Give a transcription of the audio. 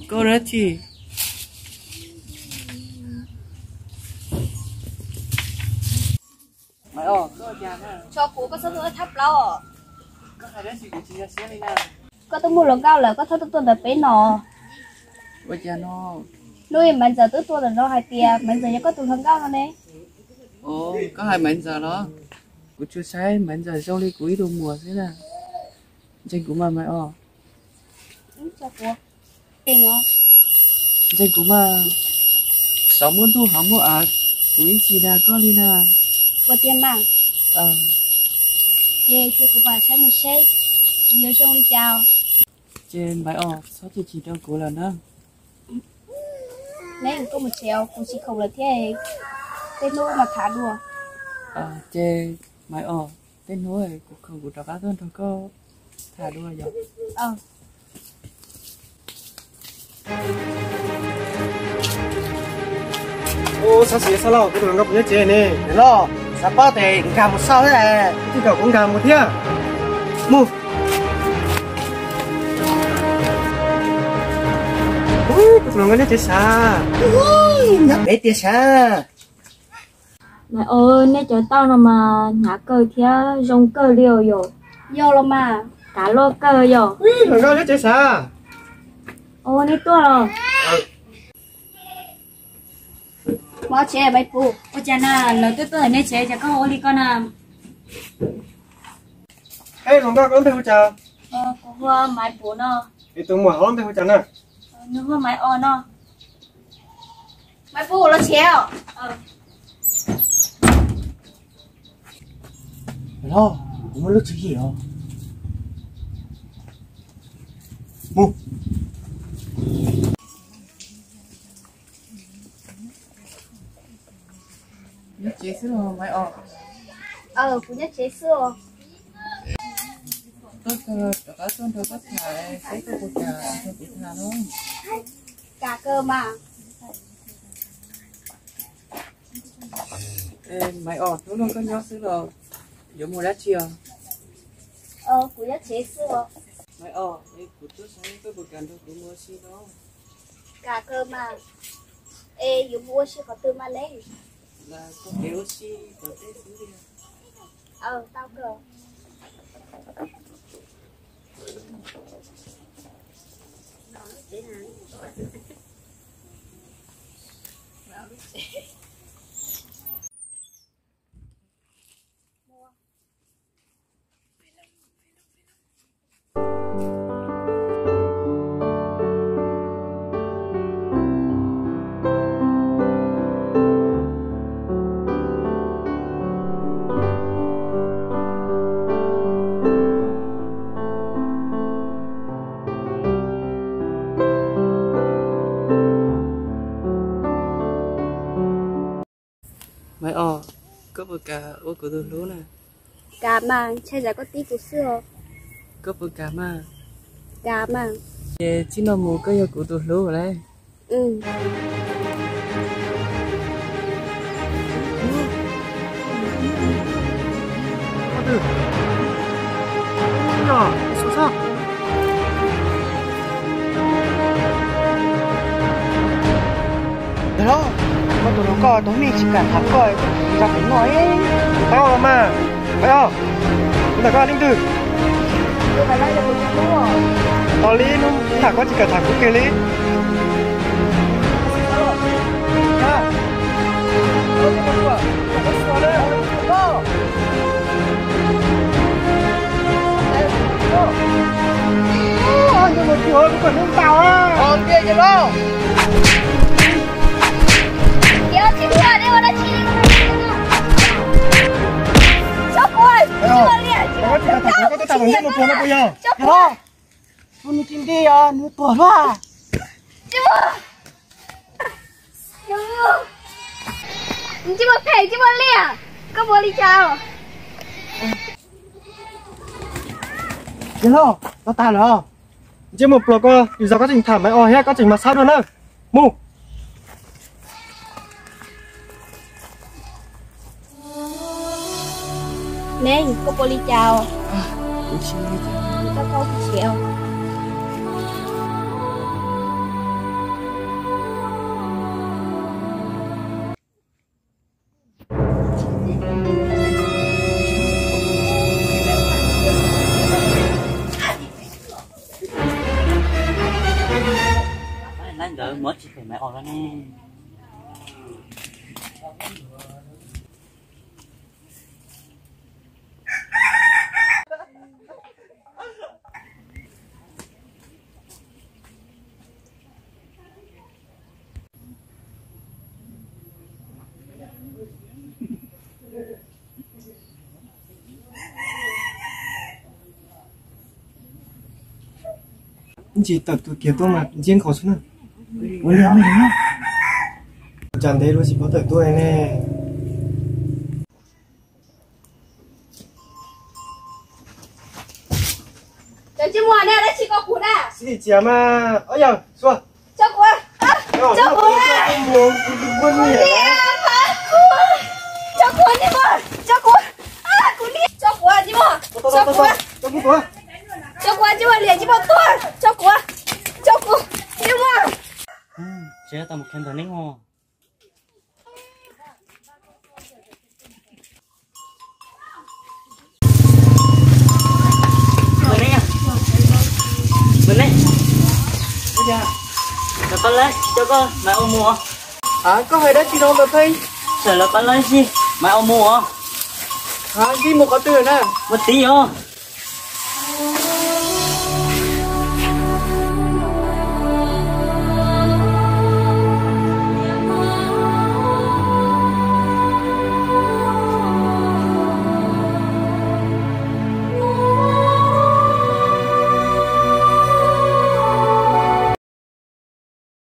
Koj dab tsi? Tso kuv, koj txhob tuaj thab plaub. Koj hais dab tsi kuv tsis nkag siab li na. Koj twb muaj hluas nkauj lawm, koj txhob tuaj tuaj ntawm peb no. Ua cas no? Hnub Maiv Ntxawm twb tuaj ntawm no hais tias Maiv Ntxawm yog koj tus hluas nkauj no ne. Ov, koj hais Maiv Ntxawm los? Kuv tsuas saib Maiv Ntxawm zoo li kuv ib tug muam xwb na. Ntseeg kuv mas Maiv Os. Ntseeg kuv mas, xyov muaj ntuj hauv muaj av, kuv ib tsis dag koj li na. Ua tiag mas. Ces cia kuv mam saib mus seb yuav zoo li cas. Ces Maiv Os, txhob chim chim rau kuv lawm na. Neb, koj mus tsev, kuv tsis khoom lawm thiab, tej hnub mam tham dua. Ces Maiv Os, tej hnub kuv khoom kuv rov qab tuaj nrog koj tham dua yom. Ub, Xab Xis Xab Lauj, kuv tus hluas nkauj puas nyob tsev ne? Los, xav paub tes nkag mus xauj thiab. Tij kom kuv nkag mus thiab. Mus. Ub, kuv tus hluas nkauj nyob tsev sav? Nyob pem tiag sav? Nais, nej cov tauj no mas hnyav kawg thiab zoo kawg li os yom. Yog los mas. Kav loj kawg yom. Hluas nkauj nyob tsev sav? Os, nej tuaj los. Maiv Pum, ua cas na, lawv twb tuaj ntawm nej tsev cas koj ua li koj na? Hluas nkauj, koj lub npe hu cas? Kuv hu Maiv Pum no. Es tus muam hov lub npe hu cas na? Nws hu Maiv Os no. Maiv Pum, los tsev os. Los, kuv muaj lub tswv yim os. Mus. Nyob tsev xwb los Maiv Os? Kuv nyob tsev xwb os. Koj rov qab tuaj nrog koj tham, seb koj puas kam nrog kuv tham no? Kam kawg mas. Maiv Os, hnub no koj nyob xwb los yuav mus dab tsi os? Kuv nyob tsev xwb os. Maiv Os, es kuv tuaj saib koj puas kam nrog kuv mus ua si no? Kam kawg mas. Es yuav mus ua si qhov twg mas ne? Los koj kev ua si tom tej xwb li. Tau kawg. Maiv Os, koj puas kam ua kuv tus hlub na? Kam mas, ntshai tsam koj tib kuv xwb os. Koj puas kam mas? Kam mas. Ces txij no mus koj yog kuv tus hlub lawm. Koj tus hluas nkauj tus mij tsis kam tham koj, koj tsis tau pem noj. Tau los mas, Maiv Os, kuv tham koj leej twg? Tos li hnub tham koj tsis kam tham kuv kiag li. Nws tsis nti os, nws tuag lawm. Ntsej muag phem, ntsej muag liaj, koj ua li cas? Yawg laus, koj tag lawm. Ntsej muag pluas, koj yus zog koj tseem tham Maiv Os thiab, koj tseem mas xav dua na. Mus. Neeg, koj ua li cas? Kuv tsis, tau tau kuv tsis. Ntawd muab tsis pem Maiv Os lawm ne. Ntsis tawm tus kiag tuaj mas ntsia nkaus xwb na. Ua li, tsam ntev luag tsis paub tawm tuaj ne. Cov ntsej muag ne, dab tsi koj kuv na? Xib Txias mas, ob yawg Sua. Tso kuv, tso kuv, tso kuv, tso kuv, tso kuv, kuv niam, tso kuv, tso kuv, tso kuv, tso kuv, tso kuv, ntsej muag liam ntsej muag tuag, tso kuv, tso kuv, ntsej muag. Tsis tau mus khev ntawm neb ho. Lawv pab lawv coj koj Maiv Os mus os. Koj hais dab tsi no Ntxawm Theej? Txawm lawv pab lawv ib sij Maiv Os mus os. Ib sij mus qhov twg na? Mus tid os.